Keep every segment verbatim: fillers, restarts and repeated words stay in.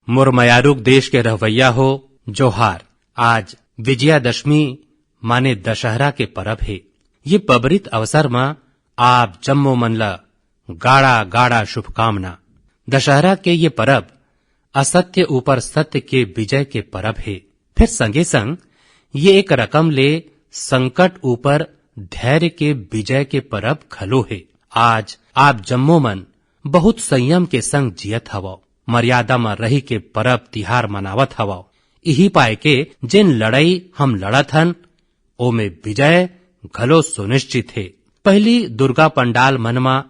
मोर मयारुक देश के रहवैया हो, जोहार। आज विजयादशमी माने दशहरा के परब हे। ये पबरित अवसर म आप जम्मो मन ल गाड़ा गाड़ा शुभकामना। दशहरा के ये परब असत्य ऊपर सत्य के विजय के परब हे। फिर संगे संग ये एक रकम ले संकट ऊपर धैर्य के विजय के परब घलो हे। आज आप जम्मो मन बहुत संयम के संग जियत हवव, मर्यादा म रहि के परब तिहार मनावत हवव। इही पाय के जेन लड़ाई हम लड़त हन, ओमे विजय घलो सुनिश्चित हे। पहली दुर्गा पंडाल मन म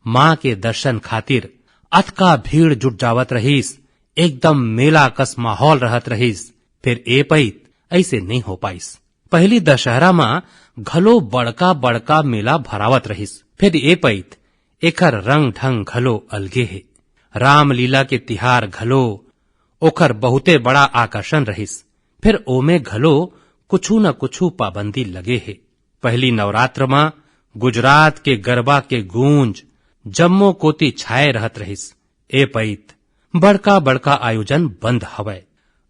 मां के दर्शन खातिर अतका भीड़ जुट जावत रहिस, एकदम मेला कस माहौल रहत रहिस। फिर ए पइत ऐसे नहीं हो पाइस। पहली दशहरा म घलो बड़का बड़का मेला भरावत रहिस, फिर ए पइत एखर रंग ढंग घलो अलगे हे। रामलीला के तिहार घलो ओखर बहुते बड़ा आकर्षण रहिस, फिर ओमे घलो कुछु न कुछु पाबंदी लगे हे। पहली नवरात्र म गुजरात के गरबा के गूंज जम्मो कोती छाए रहत रहिस। ए पइत बड़का बड़का आयोजन बंद हवय।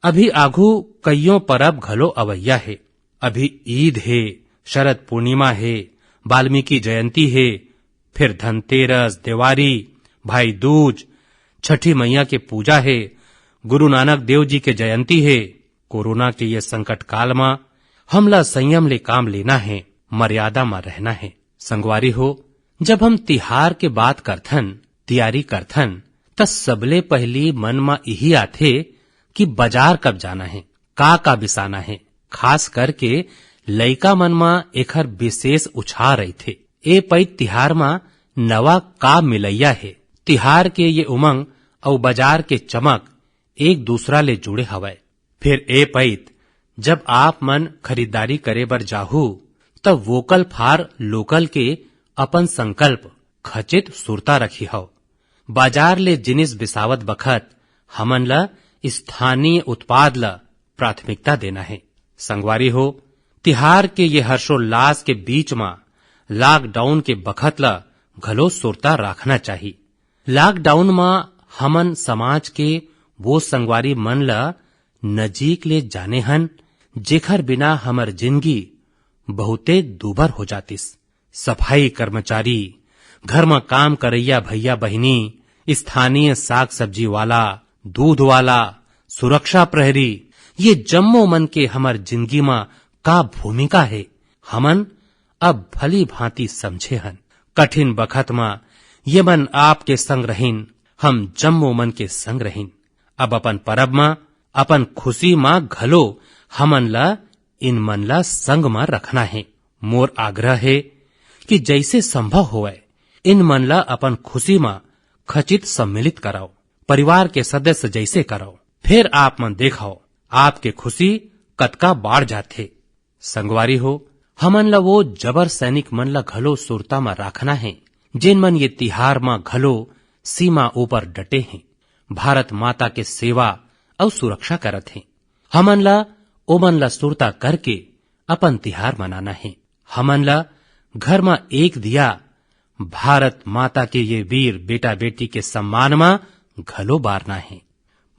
अभी आघू कइयों परब घलो अवइया हे। अभी ईद हे, शरद पूर्णिमा हे, वाल्मीकि जयंती हे, फिर धनतेरस, देवारी, भाई दूज, छठी मैया के पूजा हे, गुरु नानक देव जी के जयंती हे। कोरोना के ये संकट काल म हमला संयम ले काम लेना हे, मर्यादा म रहना हे। संगवारी हो, जब हम तिहार के बात करथन, तियारी करथन, त सबले पहली मन म इही आथे कि बाजार कब जाना हे, का का बिसाना हे। खास करके लइका मन म एखर विशेष उछाह रहिथे। ए पइत तिहार म नवा का मिलइया हे। तिहार के ये उमंग अउ बाजार के चमक एक दूसरा ले जुड़े हवय। फिर ए पइत, जब आप मन खरीदारी करे बर जाहू, त vocal for local के अपन संकल्प खचित सुरता रखिहव। बाजार ले जिनिस बिसावत बखत हमन ल स्थानीय उत्पाद ल प्राथमिकता देना हे। संगवारी हो, तिहार के ये हर्षोल्लास के बीच म लॉकडाउन के बखत ल घलो सुरता राखना चाही। लॉकडाउन म हमन समाज के वो संगवारी मन ल नजीक ले जाने हन, जेखर बिना हमर जिनगी बहुते दूभर हो जातिस। सफाई कर्मचारी, घर म काम करइया भइया बहिनी, स्थानीय साग सब्जी वाला, दूध वाला, सुरक्षा प्रहरी, ये जम्मो मन के हमर जिनगी म का भूमिका हे, हमन अब भली भांति समझे हन। कठिन बखत म ये मन आपके संग रहिन, हम जम्मो मन के संग रहिन। अब अपन परब म, अपन खुशी म घलो हमन ल इन मन ल संग म रखना हे। मोर आग्रह हे कि जइसे संभव होवय, इन मन ल अपन खुशी म खचित सम्मिलित करव, परिवार के सदस्य जइसे करव। फेर आप मन देखव, आपके खुशी कतका बाढ़ जाथे। संगवारी हो, हमन ल वो जबर सैनिक मन ल घलो सुरता म राखना हे, जेन मन ये तिहार म घलो सीमा ऊपर डटे हें, भारत माता के सेवा अउ सुरक्षा करत हें। हमन ल ओमन ल सुरता करके अपन तिहार मनाना हे। हमन ल घर म एक दिया भारत माता के ये वीर बेटा बेटी के सम्मान म घलो बारना हे।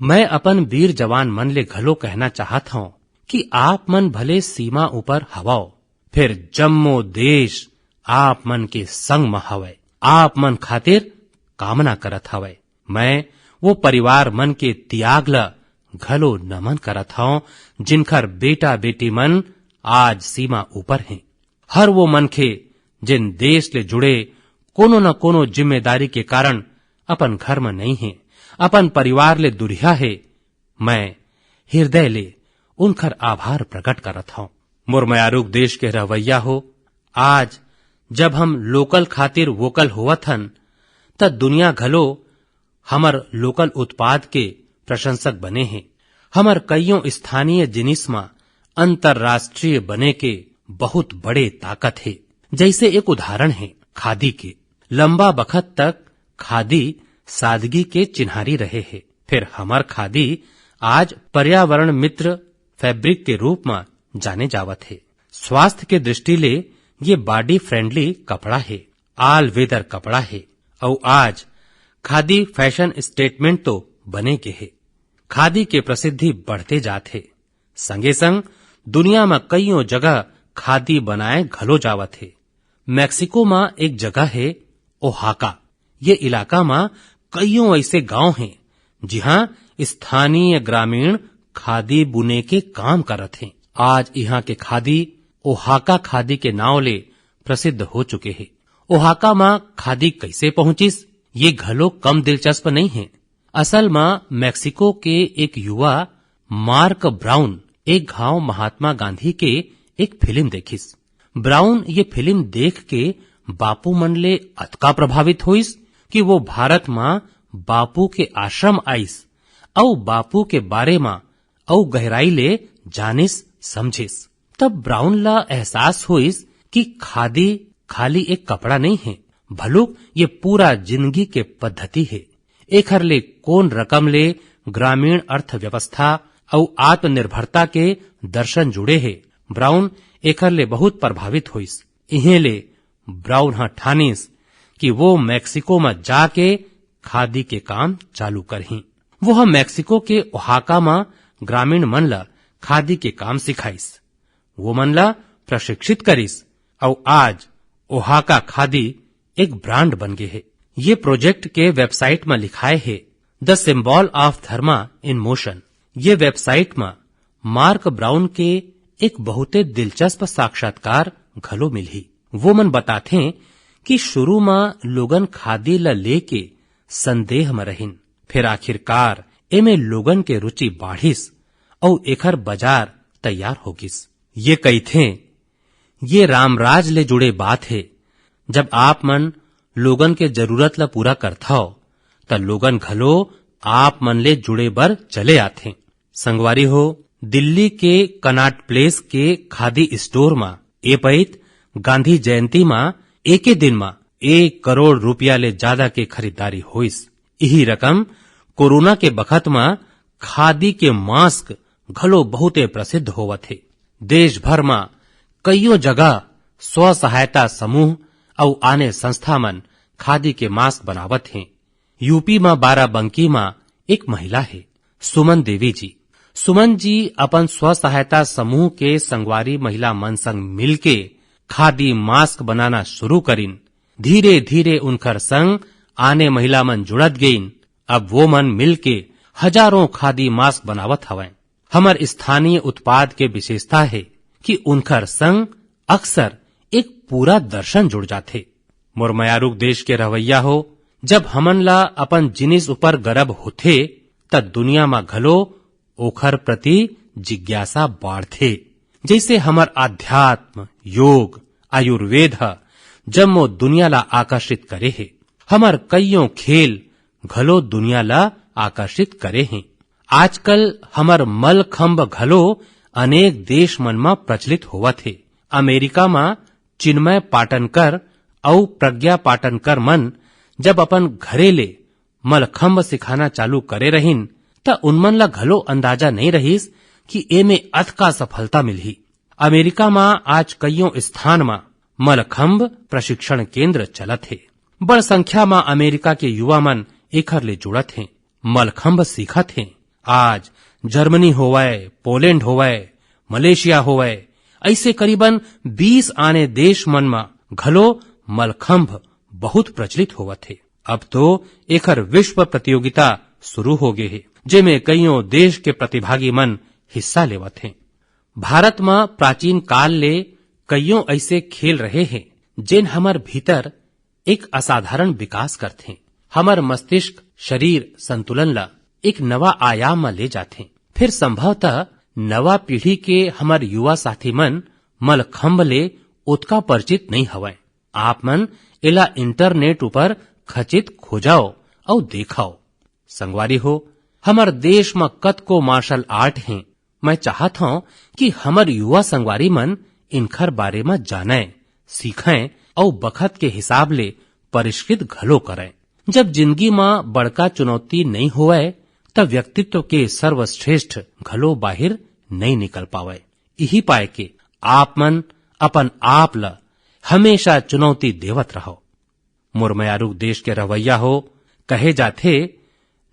मैं अपन वीर जवान मन ले घलो कहना चाहत हंव कि आप मन भले सीमा ऊपर हवव, फेर जम्मो देश आप मन के संग म हवय, आप मन खातिर कामना करत हवय। मैं वो परिवार मन के तियाग ल घलो नमन करत हंव, जिनखर बेटा बेटी मन आज सीमा ऊपर हें। हर वो मनखे, जेन देश ले जुड़े कोनो न कोनो जिम्मेदारी के कारण अपन घर म नइ हे, अपन परिवार ले दुरिहा हे, मैं हिरदय ले उनखर आभार प्रकट करत हंव। मोर मयारुक देश के रहवइया हो, आज जब हम लोकल खातिर वोकल होवत हन, त दुनिया घलो हमर लोकल उत्पाद के प्रशंसक बने हे। हमर कइयों स्थानीय जिनिस म अंतर्राष्ट्रीय बने के बहुत बड़े ताकत हे। जइसे एक उदाहरण हे खादी के। लंबा बखत तक खादी सादगी के चिन्हारी रहे हे, फेर हमर खादी आज पर्यावरण मित्र फैब्रिक के रूप म जाने जावत हे। स्वास्थ्य के दृष्टि ले ये बॉडी फ्रेंडली कपड़ा हे, ऑल वेदर कपड़ा हे, अउ आज खादी फैशन स्टेटमेंट तो बने गे हे। खादी के प्रसिद्धि बढ़ते जात हे। संगे संग दुनिया म कइयों जगह खादी बनाए घलो जावत हे। मैक्सिको म एक जगह हे ओहाका। ये इलाका म कइयों ऐसे गांव हे, जिहां स्थानीय ग्रामीण खादी बुने के काम करत हे। आज इहां के खादी ओहाका खादी के नाव ले प्रसिद्ध हो चुके हे। ओहाका म खादी कइसे पहुंचिस, ये घलो कम दिलचस्प नइ हे। असल म मैक्सिको के एक युवा मार्क ब्राउन एक घाव महात्मा गांधी के एक फिल्म देखिस। ब्राउन ये फिल्म देख के बापू मन ले अतका प्रभावित होइस कि वो भारत म बापू के आश्रम आइस अउ बापू के बारे म अउ गहराई ले जानिस समझिस। तब ब्राउन ला एहसास होइस कि खादी खाली एक कपड़ा नइ हे, भलुक ये पूरा जिंदगी के पद्धति हे। एखर ले कोन रकम ले ग्रामीण अर्थव्यवस्था अउ आत्मनिर्भरता के दर्शन जुड़े हे। ब्राउन एखर ले बहुत प्रभावित होइस। इहें ले ब्राउन ह ठानिस कि वो मैक्सिको म जाके खादी के काम चालू करही। वो ह मैक्सिको के ओहाका म ग्रामीण मन ल खादी के काम सिखाइस, वो मन ल प्रशिक्षित करिस, अउ आज ओहाका खादी एक ब्रांड बन गे हे। ये प्रोजेक्ट के वेबसाइट म लिखाए हे, The Symbol of Dharma in Motion। ये वेबसाइट म मार्क ब्राउन के एक बहुते दिलचस्प साक्षात्कार घलो मिलही। वो मन बताथे कि शुरू म लोगन खादी ल लेके संदेह म रहिन, फिर आखिरकार एमे लोगन के रुचि बाढ़िस अउ एखर बाजार तैयार हो गिस। ये कहिथे, ये रामराज ले जुड़े बात हे। जब आप मन लोगन के जरूरत ल पूरा करथव, त लोगन घलो आप मन ले जुड़े बर चले आथे। संगवारी हो, दिल्ली के कनाट प्लेस के खादी स्टोर म ए पइत गांधी जयंती म एके दिन म एक करोड़ रुपया ले जादा के खरीदारी होइस। इही रकम कोरोना के बखत म खादी के मास्क घलो बहुते प्रसिद्ध होवत हे। देश भर म कइयों जगह स्व सहायता समूह अउ आने संस्था मन खादी के मास्क बनावत हें। यूपी म बाराबंकी म एक महिला हे, सुमन देवी जी। सुमन जी अपन स्व सहायता समूह के संगवारी महिला मन संग मिलके खादी मास्क बनाना शुरू करिन। धीरे-धीरे उनखर संग आने महिला मन जुड़त गइन। अब वो मन मिलके हजारों खादी मास्क बनावत हवंय। हमर स्थानीय उत्पाद के विशेषता हे कि उनखर संग अक्सर एक पूरा दर्शन जुड़ जाथे। मोर मयारुक देश के रहवैया हो, जब हमन ला अपन जिनिस ऊपर गर्व होथे, त दुनिया म घलो ओखर प्रति जिज्ञासा बाढ़थे। जइसे हमर अध्यात्म, योग, आयुर्वेद ह जम्मो दुनिया ला आकर्षित करे हे, हमर कइयों खेल घलो दुनिया ला आकर्षित करे हे। आजकल हमर मलखंभ घलो अनेक देश मन म प्रचलित होवत हे। अमेरिका म चिन्मय पाटनकर अउ प्रज्ञा पाटनकर मन जब अपन घरे ले मलखंभ सिखाना चालू करे रहिन, त उनमन ला घलो अंदाजा नइ रहिस कि एमे अतका सफलता मिलही। अमेरिका म आज कइयों स्थान म मलखंभ प्रशिक्षण केंद्र चलत हे। बड़ संख्या म अमेरिका के युवा मन एखर ले जुड़त हें, मलखंभ सीखत हें। आज जर्मनी होवय, पोलैंड होवय, मलेशिया होवय, अइसे करीबन बीस आने देश मन म घलो मलखंभ बहुत प्रचलित होवत हे। अब तो एखर विश्व प्रतियोगिता शुरू हो गे हे, जेमे कइयों देश के प्रतिभागी मन हिस्सा लेवत हें। भारत म प्राचीन काल ले कइयों अइसे खेल रहे हें, जेन हमर भीतर एक असाधारण विकास करथे। हमर मस्तिष्क, शरीर संतुलन ला एक नवा आयाम म ले जाथे। फिर संभवतः नवा पीढ़ी के हमर युवा साथी मन मलखंभ ले ओतका परिचित नइ हवय। आप मन एला इंटरनेट ऊपर खचित खोजव अउ देखव। संगवारी हो, हमर देश म कतको मार्शल आर्ट हें। मैं चाहत हंव कि हमर युवा संगवारी मन इनखर बारे म जानय, सीखय अउ बखत के हिसाब ले परिष्कृत घलो करय। जब जिंदगी म बड़का चुनौती नइ होवय, त व्यक्तित्व के सर्वश्रेष्ठ घलो बाहिर नइ निकल पावय। इही पाय के आप मन अपन आप ल हमेशा चुनौती देवत रहव। मोर मयारुक देश के रहवैया हो, कहे जाथे,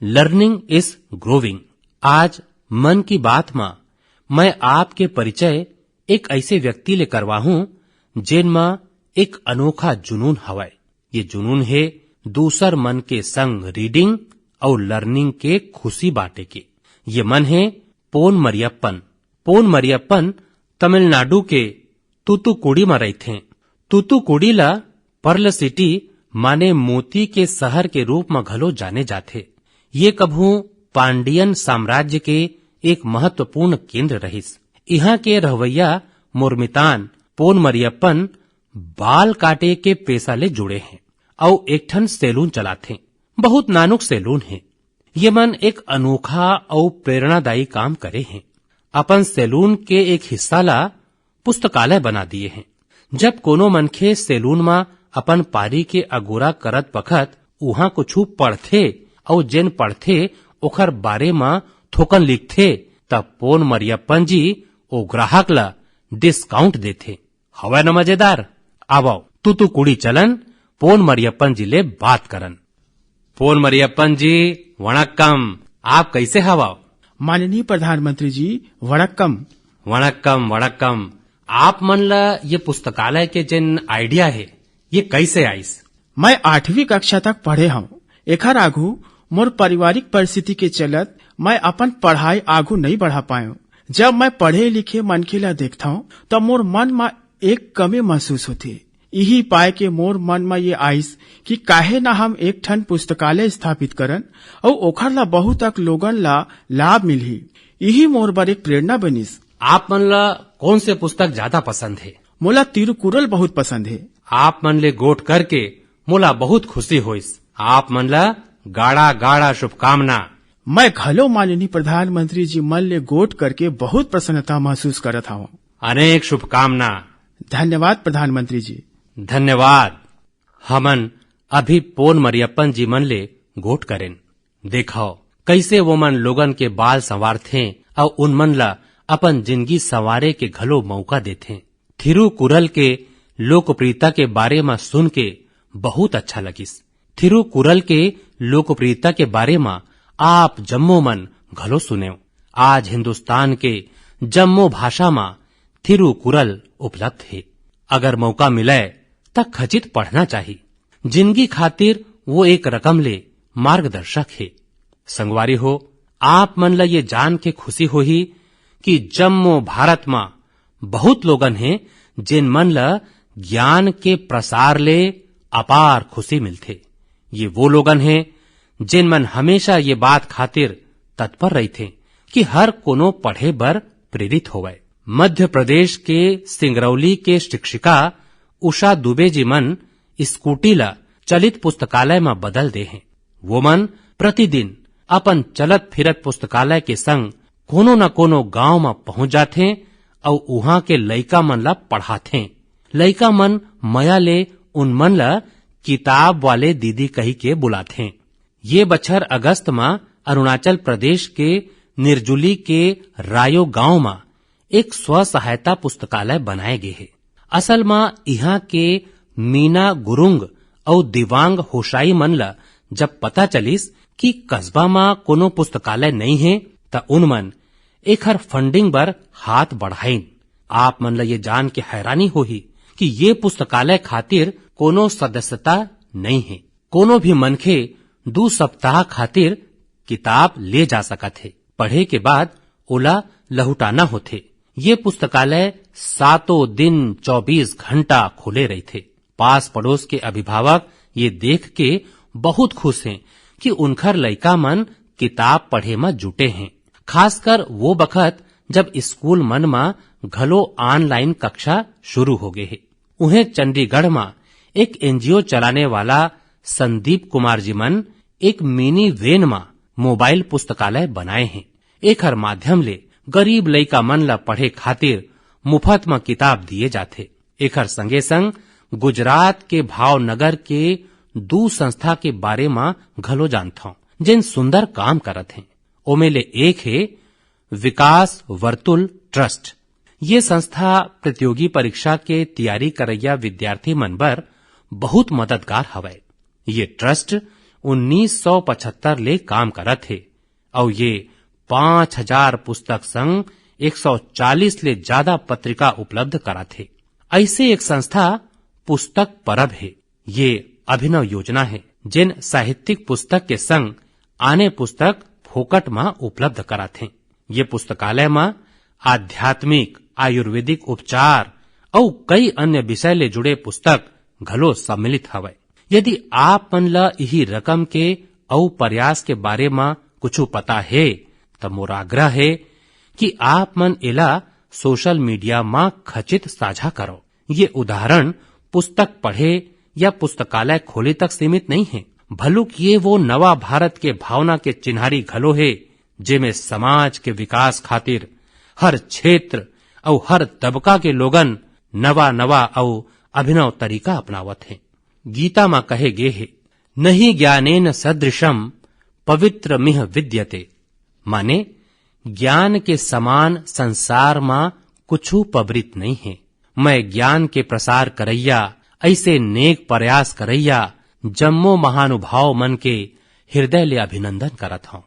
"Learning is growing।" आज मन की बात म मैं आपके परिचय एक ऐसे व्यक्ति ले करवाहूं, जेन म एक अनोखा जुनून हवय। ये जुनून हे दूसर मन के संग रीडिंग अउ लर्निंग के खुशी बांटे के। ये मन हे पोन मरियप्पन। पोन मरियप्पन तमिलनाडु के तूतुकुड़ी म रहिथें। तूतुकुड़ी ला पर्ल सिटी माने मोती के शहर के रूप म घलो जाने जाथे। ये कभू पांडियन साम्राज्य के एक महत्वपूर्ण केंद्र रहिस। इहां के रहवैया मोरमितान पोन मरियप्पन बाल काटे के पेशा ले जुड़े हें अउ एक ठन सैलून चलाथें। बहुत नानुक सैलून हे। ये मन एक अनोखा अउ प्रेरणादायी काम करे हें। अपन सैलून के एक हिस्सा ला पुस्तकालय बना दिए हें। जब कोनो मनखे सैलून म अपन पारी के अगोरा करत बखत उहां कुछु पढ़थे अउ जेन पढ़थे ओखर बारे म थोकन लिखथे, तब पोन मरियप्पन जी ओ ग्राहक ला डिस्काउंट देथे। हवय न मजेदार? आवव, तूतुकुड़ी चलन, पोन मरियप्पन जी ले बात करन। पोन मरियप्पन जी, वणक्कम। आप कैसे हवव? माननीय प्रधानमंत्री जी, वणक्कम। वणक्कम, वणक्कम। आप मन ला ये पुस्तकालय के जेन आइडिया हे, ये कैसे आइस? मैं आठवीं कक्षा तक पढ़े हंव। एखर आघू मोर पारिवारिक परिस्थिति के चलत मैं अपन पढ़ाई आघू नइ बढ़ा पाएंव। जब मैं पढ़े लिखे मनखे ला देखथंव, त मोर मन म एक कमी महसूस होथे। इही पाय के मोर मन म ये आइस कि काहे न हम एक ठन पुस्तकालय स्थापित करन अउ ओखर ला बहुत अक लोगन ला लाभ मिलही। इही मोर बर एक प्रेरणा बनिस। आप मन ला कौन से पुस्तक ज्यादा पसंद हे? मोला तिरुकुरल बहुत पसंद हे। आप मन ले गोठ करके मोला बहुत खुशी होइस। आप मन ला गाड़ा गाड़ा शुभकामना। मैं घलो माननीय प्रधानमंत्री जी मन ले गोठ करके बहुत प्रसन्नता महसूस करत हवं। अनेक शुभकामना। धन्यवाद प्रधानमंत्री जी। धन्यवाद। हमन अभी पोन मरियप्पन जी मन ले गोठ करेन। देखव, कइसे वो मन लोगन के बाल संवारथें अउ उन मन ला अपन जिनगी संवारे के घलो मौका देथें। थिरुकुरल के लोकप्रियता के बारे म सुन के बहुत अच्छा लगिस। थिरुकुरल के लोकप्रियता के बारे म आप जम्मो मन घलो सुनेव। आज हिंदुस्तान के जम्मो भाषा म थिरुकुरल उपलब्ध हे। अगर मौका मिलय, त खचित पढ़ना चाही। जिनगी खातिर वो एक रकम ले मार्गदर्शक हे। संगवारी हो, आप मन ल ये जान के खुशी होही कि जम्मो भारत म बहुत लोगन हे, जेन मन ल ज्ञान के प्रसार ले अपार खुशी मिलथे। ये वो लोगन हे, जेन मन हमेशा ये बात खातिर तत्पर रहिथे कि हर कोनो पढ़े बर प्रेरित होवय। मध्य प्रदेश के सिंगरौली के शिक्षिका उषा दुबे जी मन स्कूटी ला चलित पुस्तकालय म बदल दे हें। वो मन प्रतिदिन अपन चलत फिरत पुस्तकालय के संग कोनो न कोनो गांव म पहुंच जाथें अउ उहां के लइका मन ला पढ़ाथें। लइका मन मया ले उन मन ला किताब वाले दीदी कहि के बुलाथें। ये बछर अगस्त म अरुणाचल प्रदेश के निर्जुली के रायो गांव म एक स्व सहायता पुस्तकालय बनाए गे हे। असल म इहां के मीना गुरुंग अउ दिवांग होशाई मन ल जब पता चलिस कि कस्बा म कोनो पुस्तकालय नइ हे, त उन मन एखर फंडिंग बर हाथ बढ़ाइन। आप मन ल ये जान के हैरानी होही कि ये पुस्तकालय खातिर कोनो सदस्यता नइ हे। कोनो भी मनखे दू सप्ताह खातिर किताब ले जा सकत हे। पढ़े के बाद ओला लहुटाना होथे। ये पुस्तकालय सातों दिन चौबीस घंटा खुले रहिथे। पास पड़ोस के अभिभावक ये देख के बहुत खुश हें कि उनखर लइका मन किताब पढ़े म जुटे हें। खासकर वो बखत, जब स्कूल मन म घलो ऑनलाइन कक्षा शुरू हो गे हे। उहें चंडीगढ़ म एक एनजीओ चलाने वाला संदीप कुमार जी मन एक मिनी वैन म मोबाइल पुस्तकालय बनाए हें। एखर माध्यम ले गरीब लइका मन ल पढ़े खातिर मुफत म किताब दिए जाथे। एखर संगे संग गुजरात के भावनगर के दू संस्था के बारे म घलो जानथौं, जेन सुंदर काम करत हें। ओमे ले एक हे विकास वर्तुल ट्रस्ट। ये संस्था प्रतियोगी परीक्षा के तियारी करइया विद्यार्थी मन बर बहुत मददगार हवय। ये ट्रस्ट उन्नीस सौ पचहत्तर ले काम करत हे अउ ये पाँच हजार पुस्तक संग एक सौ चालीस ले ज्यादा पत्रिका उपलब्ध कराथे। ऐसे एक संस्था पुस्तक परब हे। ये अभिनव योजना हे, जेन साहित्यिक पुस्तक के संग आने पुस्तक फोकट म उपलब्ध कराथे। ये पुस्तकालय म आध्यात्मिक, आयुर्वेदिक उपचार अउ कई अन्य विषय ले जुड़े पुस्तक घलो सम्मिलित हवय। यदि आप मन ल इही रकम के अउ प्रयास के बारे म कुछु पता हे, त मोर आग्रह हे कि आप मन एला सोशल मीडिया म खचित साझा करो। ये उदाहरण पुस्तक पढ़े या पुस्तकालय खोले तक सीमित नहीं हे, भलुक ये वो नवा भारत के भावना के चिन्हारी घलो हे, जेमे समाज के विकास खातिर हर क्षेत्र अउ हर तबका के लोगन नवा नवा अउ अभिनव तरीका अपनावत हे। गीता म कहे गे हे, "नहि ज्ञानेन सदृशम पवित्र मिह विद्यते।" माने, ज्ञान के समान संसार म कुछु पबरित नहीं हे। मैं ज्ञान के प्रसार करैया, ऐसे नेक प्रयास करैया जम्मो महानुभाव मन के हृदय ले अभिनंदन करत हौं।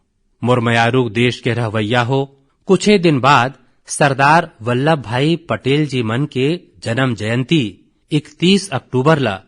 मोर मयारू देश के रहवैया हो, कुछे दिन बाद सरदार वल्लभ भाई पटेल जी मन के जन्म जयंती इकतीस अक्टूबर ला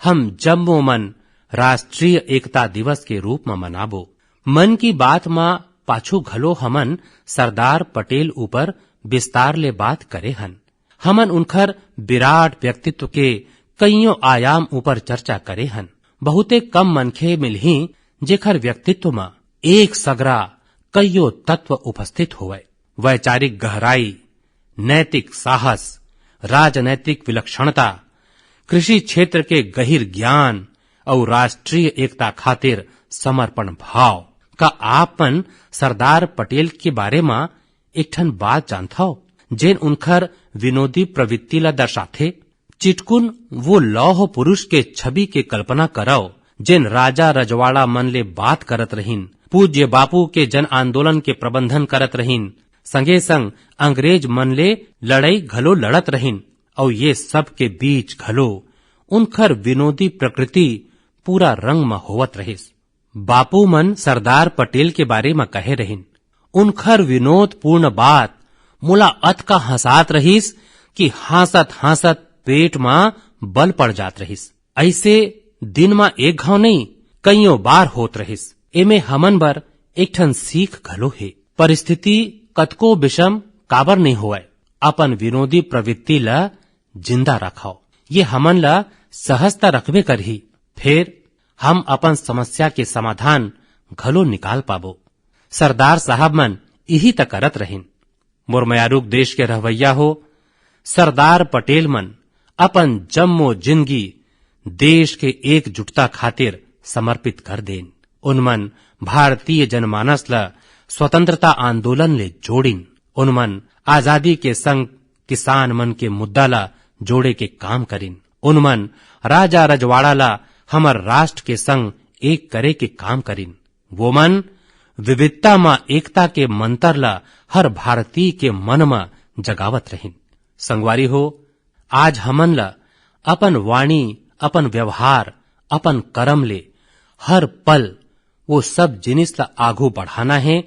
हम जम्मो मन राष्ट्रीय एकता दिवस के रूप म मनाबो। मन की बात म पाछू घलो हमन सरदार पटेल ऊपर विस्तार ले बात करे हन। हमन उनखर विराट व्यक्तित्व के कइयों आयाम ऊपर चर्चा करे हन। बहुते कम मनखे मिलही, जेखर व्यक्तित्व म एक सगरा कइयो तत्व उपस्थित होवय। वैचारिक गहराई, नैतिक साहस, राजनैतिक विलक्षणता, कृषि क्षेत्र के गहिर ज्ञान अउ राष्ट्रीय एकता खातिर समर्पण भाव। का आप मन सरदार पटेल के बारे म एक ठन बात जानथव, जेन उनखर विनोदी प्रवृत्ति ला दर्शाथे? चिटकुन वो लौह पुरुष के छवि के कल्पना करव, जेन राजा रजवाड़ा मन ले बात करत रहिन, पूज्य बापू के जन आंदोलन के प्रबंधन करत रहिन, संगे संग अंग्रेज मन ले लड़ाई घलो लड़त रहिन, अउ ये सब के बीच घलो उनखर विनोदी प्रकृति पूरा रंग म होवत रहिस। बापू मन सरदार पटेल के बारे म कहे रहिन, उनखर विनोदपूर्ण बात मोला अतका हंसात रहिस कि हांसत हांसत पेट म बल पड़ जात रहिस। ऐसे दिन म एक घाव नहीं, कइयों बार होत रहिस। एमे हमन बर एक ठन सीख घलो हे। परिस्थिति कतको विषम काबर नहीं होवय, अपन विनोदी प्रवृत्ति ल जिंदा रखव। ये हमन ल सहजता रखबे करही, फेर हम अपन समस्या के समाधान घलो निकाल पाबो। सरदार साहब मन इही त करत रहिन। मोर मयारूक देश के रहवैया हो, सरदार पटेल मन अपन जम्मो जिंदगी देश के एकजुटता खातिर समर्पित कर देन। उनमन भारतीय जनमानस ल स्वतंत्रता आंदोलन ले जोड़िन। उनमन आजादी के संग किसान मन के मुद्दा ला जोड़े के काम करिन। उनमन राजा रजवाड़ा ला हमर राष्ट्र के संग एक करे के काम करिन। वो मन विविधता म एकता के मंतर ला हर भारतीय के मन म जगावत रहिन। संगवारी हो, आज हमन ला अपन वाणी, अपन व्यवहार, अपन करम ले हर पल वो सब जिनिस ला आघू बढ़ाना हे,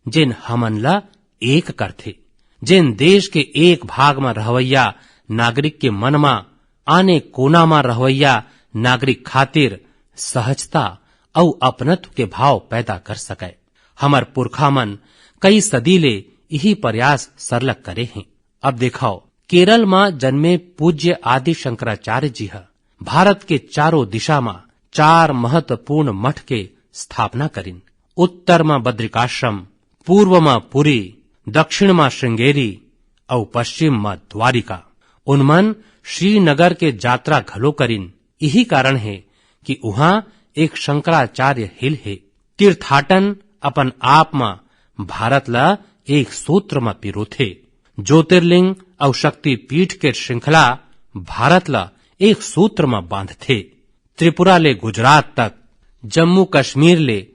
जेन हमन ला एक करथे, जेन देश के एक भाग म रहवैया नागरिक के मन म, आने कोना म रहवैया नागरिक खातिर सहजता अउ अपनत्व के भाव पैदा कर सकय। हमर पुरखा मन कई सदी ले इही प्रयास सरलग करे हें। अब देखव, केरल म जन्मे पूज्य आदि शंकराचार्य जी ह भारत के चारों दिशा म चार महत्वपूर्ण मठ के स्थापना करिन। उत्तर म बद्रिकाश्रम, पूर्व म पुरी, दक्षिण म श्रृंगेरी अउ पश्चिम म द्वारिका। उनमन श्रीनगर के यात्रा घलो करिन। इही कारण हे कि उहाँ एक शंकराचार्य हिल हे। तीर्थाटन अपन आप म भारत ल एक सूत्र म पिरोथे। ज्योतिर्लिंग अउ शक्तिपीठ के श्रृंखला भारत ल एक सूत्र म बांधथे। त्रिपुरा ले गुजरात तक, जम्मू कश्मीर ले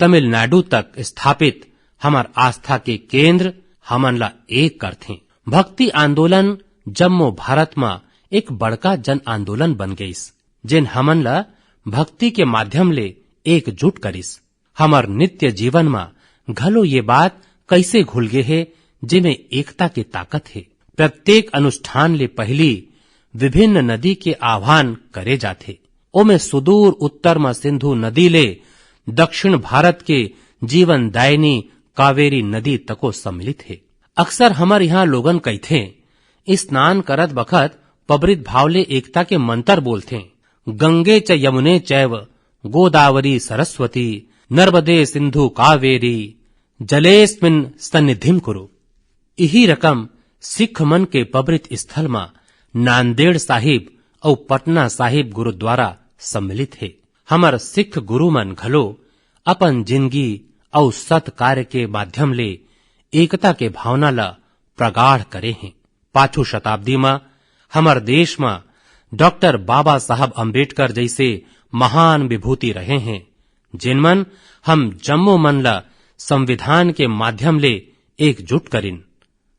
तमिलनाडु तक स्थापित हमर आस्था के केंद्र हमन ला एक करथे। भक्ति आंदोलन जम्मो भारत म एक बड़का जन आंदोलन बन गईस, जेन हमन ला भक्ति के माध्यम ले एकजुट करिस। हमर नित्य जीवन म घलो ये बात कइसे घुल गे हे, जेमे एकता के ताकत हे। प्रत्येक अनुष्ठान ले पहिली विभिन्न नदी के आह्वान करे जाथे। ओमे सुदूर उत्तर म सिंधु नदी ले दक्षिण भारत के जीवनदायिनी कावेरी नदी तको सम्मिलित हे। अक्सर हमर इहाँ लोगन कहिथें, स्नान करत बखत पबरित भाव ले एकता के मंतर बोलथें, "गंगे च यमुने चैव गोदावरी सरस्वती नर्मदे सिंधु कावेरी जलेस्मिन सन्निधिम कुरु।" इही रकम सिख मन के पबरित स्थल म नांदेड़ साहिब अउ पटना साहिब गुरुद्वारा सम्मिलित हे। हमर सिख गुरु मन घलो अपन जिनगी अउ सत कार्य के माध्यम ले एकता के भावना ल प्रगाढ़ करे हें। पाछू शताब्दी म हमर देश म डॉक्टर बाबा साहब अंबेडकर जइसे महान विभूति रहे हें, जेन मन हम जम्मो मन ल संविधान के माध्यम ले एकजुट करिन।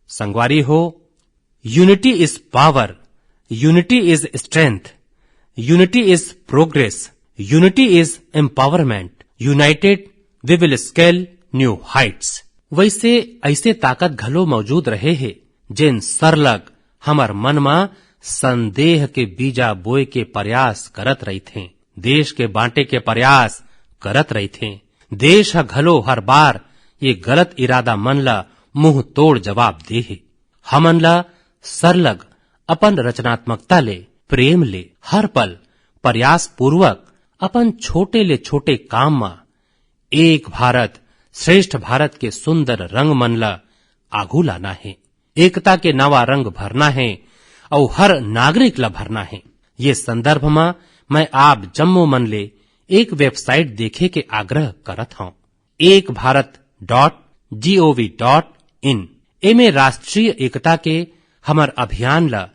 संगवारी हो, unity is power, unity is strength, unity is progress, unity is empowerment, united we will scale new heights। वइसे अइसे ताकत घलो मौजूद रहे हे, जेन सरलग हमर मन म संदेह के बीजा बोए के प्रयास करत रहिथें, देश के बांटे के प्रयास करत रहिथें। देश ह घलो हर बार ये गलत इरादा मन ल मुंह तोड़ जवाब दे हे। हमन ल सरलग अपन रचनात्मकता ले, प्रेम ले, हर पल प्रयासपूर्वक अपन छोटे ले छोटे काम म एक भारत श्रेष्ठ भारत के सुंदर रंग मन ल आघू लाना हे, एकता के नवा रंग भरना हे अउ हर नागरिक ल भरना हे। ये संदर्भ म मैं आप जम्मो मन ले एक वेबसाइट देखे के आग्रह करत हंव, एक Bharat dot gov dot in. एमे राष्ट्रीय एकता के हमर अभियान ल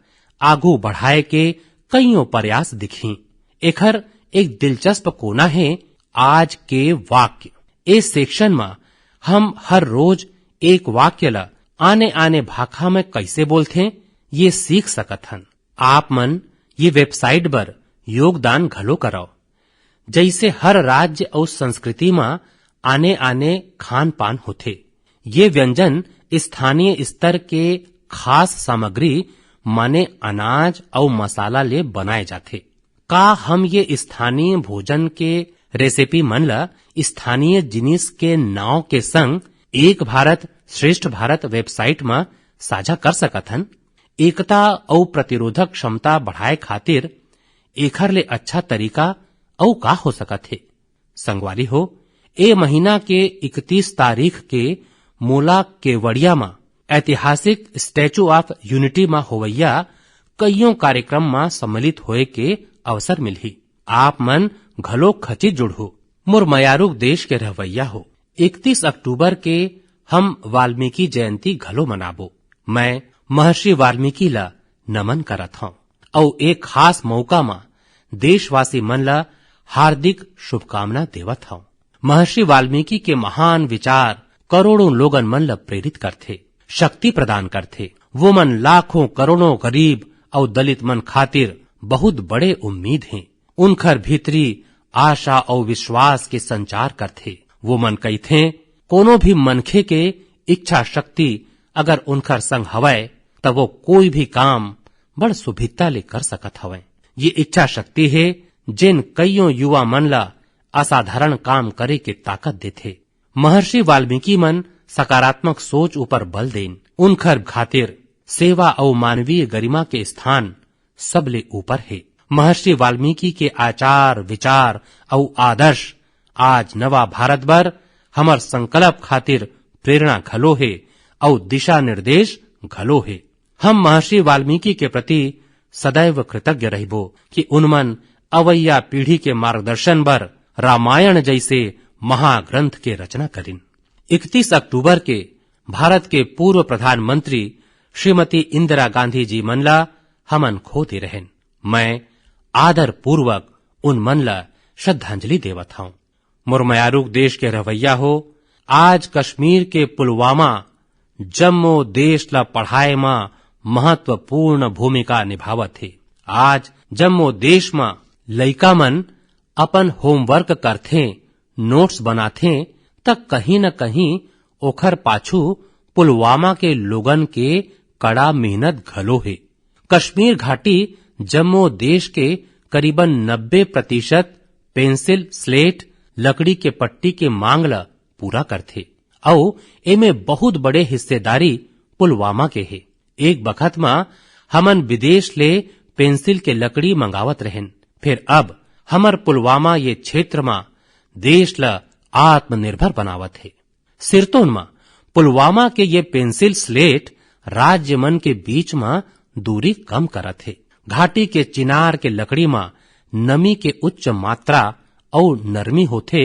आगू बढ़ाए के कइयों प्रयास दिखही। एखर एक दिलचस्प कोना हे, आज के वाक्य। ए सेक्शन म हम हर रोज एक वाक्य ल आने-आने भाखा म कइसे बोलथें, ये सीख सकत हन। आप मन ये वेबसाइट बर योगदान घलो करव। जइसे हर राज्य अउ संस्कृति म आने-आने खान-पान होथे, ये व्यंजन स्थानीय स्तर के खास सामग्री माने अनाज अउ मसाला ले बनाए जाथे। का हम ये स्थानीय भोजन के रेसिपी मन ल स्थानीय जिनिस के नाव के संग एक भारत श्रेष्ठ भारत वेबसाइट म साझा कर सकत हन? एकता अउ प्रतिरोधक क्षमता बढ़ाए खातिर एखर ले अच्छा तरीका अउ का हो सकत हे? संगवारी हो, ए महीना के इकतीस तारीख के मोला केवड़िया म ऐतिहासिक स्टैचू ऑफ यूनिटी म होवइया कइयों कार्यक्रम म सम्मिलित होए के अवसर मिलही। आप मन घलो खचित जुड़हू। मोर मयारू देश के रहवइया हो, इकतीस अक्टूबर के हम वाल्मीकि जयंती घलो मनाबो। मैं महर्षि वाल्मीकि ला नमन करत हंव अउ एक खास मौका म देशवासी मन ला हार्दिक शुभकामना देवत हंव। महर्षि वाल्मीकि के महान विचार करोड़ों लोगन मन ला प्रेरित करथे, शक्ति प्रदान करथे। वो मन लाखों करोड़ों गरीब अउ दलित मन खातिर बहुत बड़े उम्मीद हें। उनखर भीतरी आशा अउ विश्वास के संचार करथे। वो मन कहिथें, कोनो भी मनखे के इच्छा शक्ति अगर उनखर संग हवय, त वो कोई भी काम बड़ सुभिता ले कर सकत हवय। ये इच्छा शक्ति हे, जेन कइयों युवा मन ला असाधारण काम करे के ताकत देथे। महर्षि वाल्मीकि मन सकारात्मक सोच ऊपर बल देन। उनखर खातिर सेवा अउ मानवीय गरिमा के स्थान सबले ऊपर हे। महर्षि वाल्मीकि के आचार, विचार अउ आदर्श आज नवा भारत बर हमर संकल्प खातिर प्रेरणा घलो हे अउ दिशा निर्देश घलो हे। हम महर्षि वाल्मीकि के प्रति सदैव कृतज्ञ रहिबो कि उनमन अवइया पीढ़ी के मार्गदर्शन बर रामायण जइसे महाग्रंथ के रचना करिन। इकतीस अक्टूबर के भारत के पूर्व प्रधानमंत्री श्रीमती इंदिरा गांधी जी मन ला हमन खो दे रहेन। मैं आदर पूर्वक उन मन ला श्रद्धांजलि देवत हंव। मोर मयारूक देश के रहवइया हो, आज कश्मीर के पुलवामा जम्मो देश ला पढ़ाए म महत्वपूर्ण भूमिका निभावत हे। आज जम्मो देश म लइका मन अपन होमवर्क करथें, नोट्स बनाथें, त कहीं न कहीं ओखर पाछू पुलवामा के लोगन के कड़ा मेहनत घलो हे। कश्मीर घाटी जम्मो देश के करीबन नब्बे प्रतिशत पेंसिल स्लेट लकड़ी के पट्टी के मांग ल पूरा करथे, अउ एमे बहुत बड़े हिस्सेदारी पुलवामा के हे। एक बखत म हमन विदेश ले पेंसिल के लकड़ी मंगावत रहेन, फिर अब हमर पुलवामा ये क्षेत्र म देश ल आत्मनिर्भर बनावत हे। सिरतोन म पुलवामा के ये पेंसिल स्लेट राज्य मन के बीच म दूरी कम करत हे। घाटी के चिनार के लकड़ी म नमी के उच्च मात्रा अउ नरमी होथे,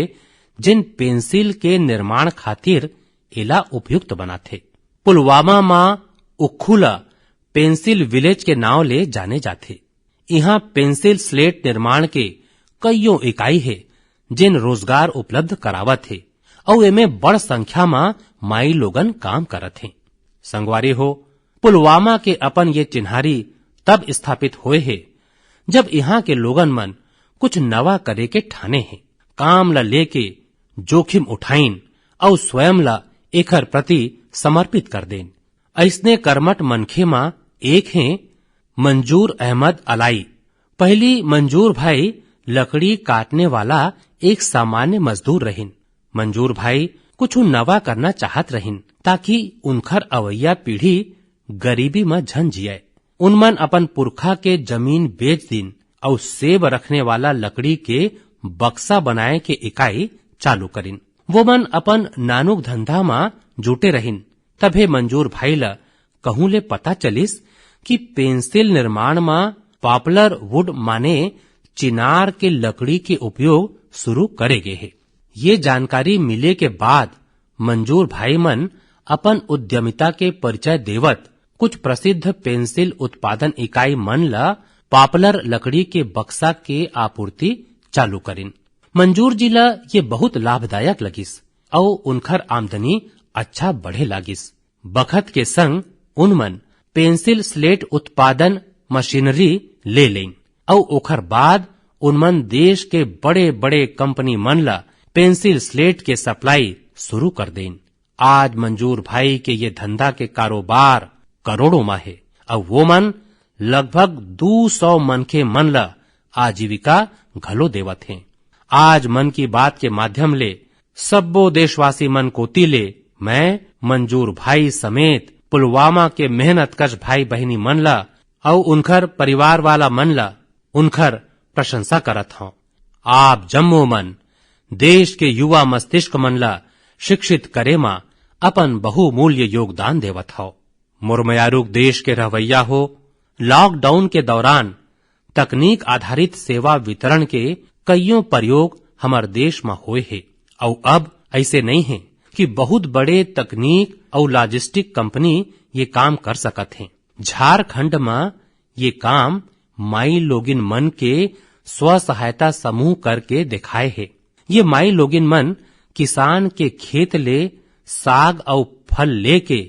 जेन पेंसिल के निर्माण खातिर एला उपयुक्त बनाथे। पुलवामा म उखू ल पेंसिल विलेज के नांव ले जाने जाथे। इहां पेंसिल स्लेट निर्माण के कइयों इकाई हे, जेन रोजगार उपलब्ध करावत हे, अउ एमे बड़ संख्या म माई लोगन काम करत हे। संगवारी हो, पुलवामा के अपन ये चिन्हारी तब स्थापित होए हे, जब इहां के लोगन मन कुछ नवा करे के ठाने हे। काम ल लेके जोखिम उठाइन अउ स्वयं ल एखर प्रति समर्पित कर देन। अइसने कर्मठ मनखे म एक हे मंजूर अहमद अलाई। पहिली मंजूर भाई लकड़ी काटने वाला एक सामान्य मजदूर रहिन। मंजूर भाई कुछु नवा करना चाहत रहिन, ताकि उनखर अवइया पीढ़ी गरीबी म झन जियय। उनमन अपन पुरखा के जमीन बेच दिन अउ सेब रखने वाला लकड़ी के बक्सा बनाए के इकाई चालू करिन। वो मन अपन नानुक धंधा म जुटे रहिन। तभे मंजूर भाई ल कहूं ले पता चलिस कि पेंसिल निर्माण म पॉपुलर वुड माने चिनार के लकड़ी के उपयोग शुरू करे गे हे। ये जानकारी मिले के बाद मंजूर भाई मन अपन उद्यमिता के परिचय देवत कुछ प्रसिद्ध पेंसिल उत्पादन इकाई मन ल पॉपुलर लकड़ी के बक्सा के आपूर्ति चालू करिन। मंजूर जी ल ये बहुत लाभदायक लगिस अउ उनखर आमदनी अच्छा बढ़े लागिस। बखत के संग उनमन पेंसिल स्लेट उत्पादन मशीनरी ले लेन अउ ओखर बाद उनमन देश के बड़े-बड़े कंपनी मन ल पेंसिल स्लेट के सप्लाई शुरू कर देन। आज मंजूर भाई के ये धंधा के कारोबार करोड़ों म हे अउ वो मन लगभग दू सौ मनखे मन ल आजीविका घलो देवत हे। आज मन की बात के माध्यम ले सब्बो देशवासी मन कोति ले मैं मंजूर भाई समेत पुलवामा के मेहनतकश भाई बहिनी मन ल अउ उनखर परिवार वाला मन ल उनखर प्रशंसा करत हंव। आप जम्मो मन देश के युवा मस्तिष्क मन ल शिक्षित करे म अपन बहुमूल्य योगदान देवत हव। मोर मयारुक देश के रहवैया हो, लॉकडाउन के दौरान तकनीक आधारित सेवा वितरण के कइयों प्रयोग हमर देश म होए हे, अउ अब अइसे नइ हे कि बहुत बड़े तकनीक अउ लॉजिस्टिक कंपनी ये काम कर सकत हे। झारखंड म ये काम माई लोगिन मन के स्व सहायता समूह करके देखाए हे। ये माई लोगिन मन किसान के खेत ले साग अउ फल लेके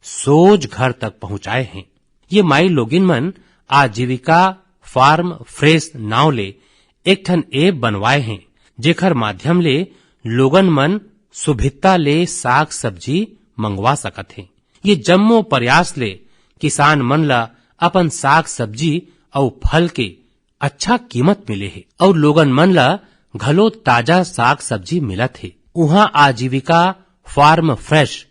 सोझ घर तक पहुंचाए हे। ये माई लोगिन मन आजीविका फार्म फ्रेश नाव ले एक ठन ऐप बनवाए हे, जेखर माध्यम ले लोगन मन सुभित्ता ले साग सब्जी मंगवा सकत हे। ये जम्मो प्रयास ले किसान मन ल अपन साग सब्जी अउ फल के अच्छा कीमत मिले हे अउ लोगन मन ल घलो ताजा साग सब्जी मिलत हे। उहां आजीविका फार्म फ्रेश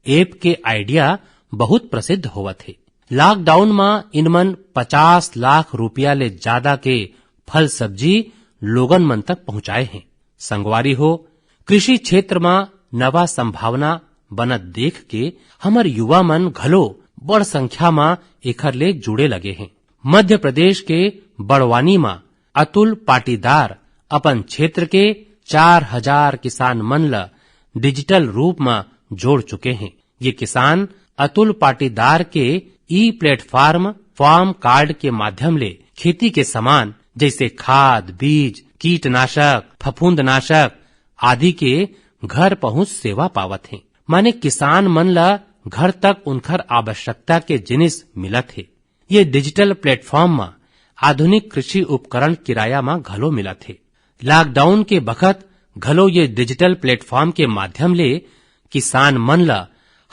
ऐप के आइडिया बहुत प्रसिद्ध होवत हे। लॉकडाउन म इनमन पचास लाख रुपया ले ज्यादा के फल सब्जी लोगन मन तक पहुंचाए हे। संगवारी हो, कृषि क्षेत्र म नवा संभावना बनत देख के हमर युवा मन घलो बड़ संख्या म एखर ले जुड़े लगे हे। मध्य प्रदेश के बड़वानी म अतुल पाटीदार अपन क्षेत्र के चार हजार किसान मन ल डिजिटल रूप म जोड़ चुके हे। ये किसान अतुल पाटीदार के ई प्लेटफॉर्म फार्म कार्ड के माध्यम ले खेती के सामान जैसे खाद, बीज, कीटनाशक, फफूंदनाशक आदि के घर पहुंच सेवा पावत हे। माने किसान मन ल घर तक उनखर आवश्यकता के जिनिस मिलत हे। ये डिजिटल प्लेटफॉर्म म आधुनिक कृषि उपकरण किराया म घलो मिलत हे। लॉकडाउन के बखत घलो ये डिजिटल प्लेटफॉर्म के माध्यम ले किसान मन ल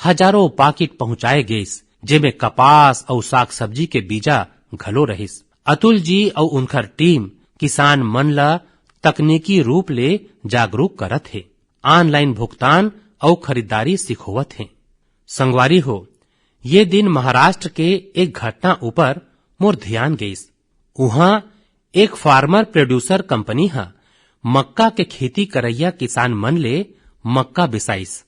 हजारों पाकिट पहुंचाए गइस, जेमे कपास अउ साग सब्जी के बीजा घलो रहिस। अतुल जी अउ उनकर टीम किसान मन ल तकनीकी रूप ले जागरूक करत हे, ऑनलाइन भुगतान अउ खरीदारी सिखोवत हे। संगवारी हो, ये दिन महाराष्ट्र के एक घटना ऊपर मोर ध्यान गइस। उहाँ एक फार्मर प्रोड्यूसर कंपनी ह मक्का के खेती करइया किसान मन ले मक्का बिसाइस।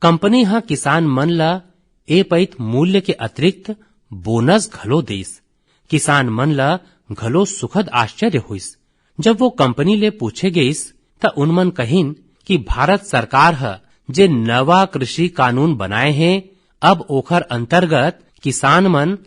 कंपनी ह किसान मन ल ए पइत मूल्य के अतिरिक्त बोनस घलो देइस। किसान मन ल घलो सुखद आश्चर्य होइस। जब वो कंपनी ले पूछे गइस, त उनमन कहिन कि भारत सरकार ह जे नवा कृषि कानून बनाए हे, अब ओखर अंतर्गत किसान मन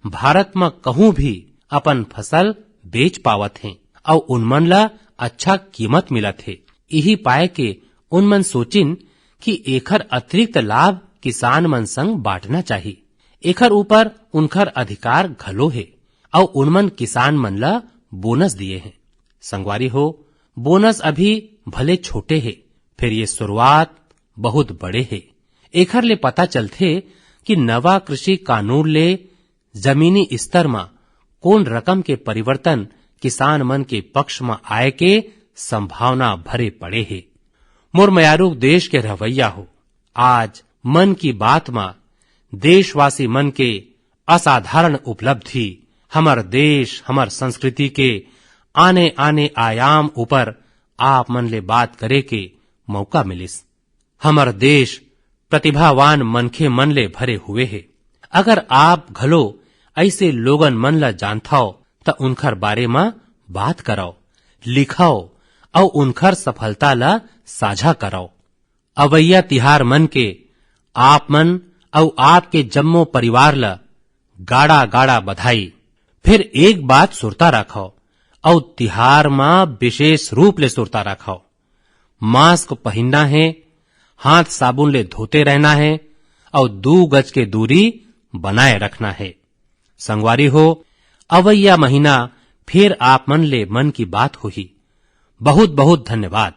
भारत म कहूं भी अपन फसल बेच पावत हें अउ उनमन ल अच्छा कीमत मिलत हे। इही पाए के उनमन सोचिन कि एखर अतिरिक्त लाभ किसान मन संग बांटना चाही। एखर ऊपर उनकर अधिकार घलो हे अउ उनमन किसान मन ल बोनस दिए हें। संगवारी हो, बोनस अभी भले छोटे हे, फेर ये शुरुआत बहुत बड़े हे। एखर ले पता चलथे कि नवा कृषि कानून ले जमीनी स्तर म कोन रकम के परिवर्तन किसान मन के पक्ष म आए के संभावना भरे पड़े हे। मोर मयारू देश के रहवैया हो, आज मन की बात म देशवासी मन के असाधारण उपलब्धि, हमर देश, हमर संस्कृति के आने-आने आयाम ऊपर आप मन ले बात करे के मौका मिलिस। हमर देश प्रतिभावान मनखे मन ले भरे हुए हे। अगर आप घलो अइसे लोगन मन ल जानथव, त उनखर बारे म बात करव, लिखव अउ उनखर सफलता ल साझा करव। अवइया तिहार मन के आप मन अउ आपके जम्मो परिवार ल गाड़ा-गाड़ा बधाई। फिर एक बात सुरता राखव अउ तिहार म विशेष रूप ले सुरता राखव। मास्क पहिनना हे, हाथ साबुन ले धोते रहना हे अउ दू गज के दूरी बनाए रखना हे। संगवारी हो, अवइया महीना फिर आप मन ले मन की बात होही। बहुत-बहुत धन्यवाद।